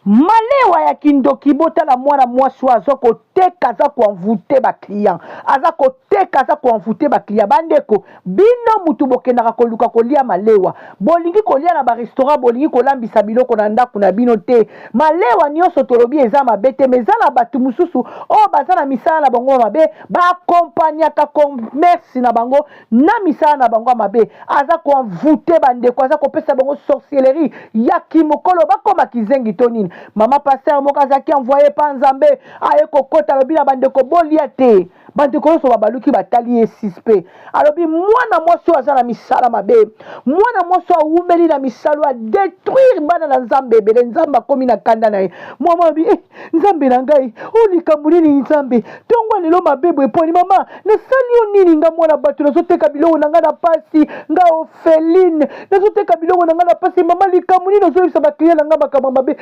Malewa ya kindoki. Botala mwana mwasi oyo aza koteka, aza koenvoûter baclient, aza koteka, aza koenvoûter baclient. Bandeko, bino mutu bokendaka koluka kolia malewa, bolingi kolia na barestaurant, bolingi kolambisa biloko na ndako na bino te. Malewa nyonso tolobi eza mabe te, mais eza na bato mosusu oyo baza na misala na bango mabe, baakompagnaka commerce na bango na misala na bango ya mabe. Aza koenvoûter bandeko, aza kopesa bango sorcellerie ya kimokolo, bakóma kizengi to nini. Mama pasteur moko azalaki envoyé pa Nzambe, aye kokota, alobi na bandeko: "Bolia te." Bandeko nyonso babaluki, batali ye suspect. Alobi: "Mwana mwasi oyo aza na misala mabe, mwana mwasi oyo awumeli na misala oyo, adétruire bana na Nzambe ebele. Nzambe akomi na kanda na ye." Mama alobi: "Eh, Nzambe na ngai, oyo likambo nini? Nzambe, ntongo lelo mabe boye poni? Mama, nasali yo nini? Nga mwana bato, nazoteka biloko na ngai na pasi, nga Ofeline, nazoteka biloko na ngai na pasi. Mama, likambo nini? Ozoyebisa baclient na ngai makambo mabe."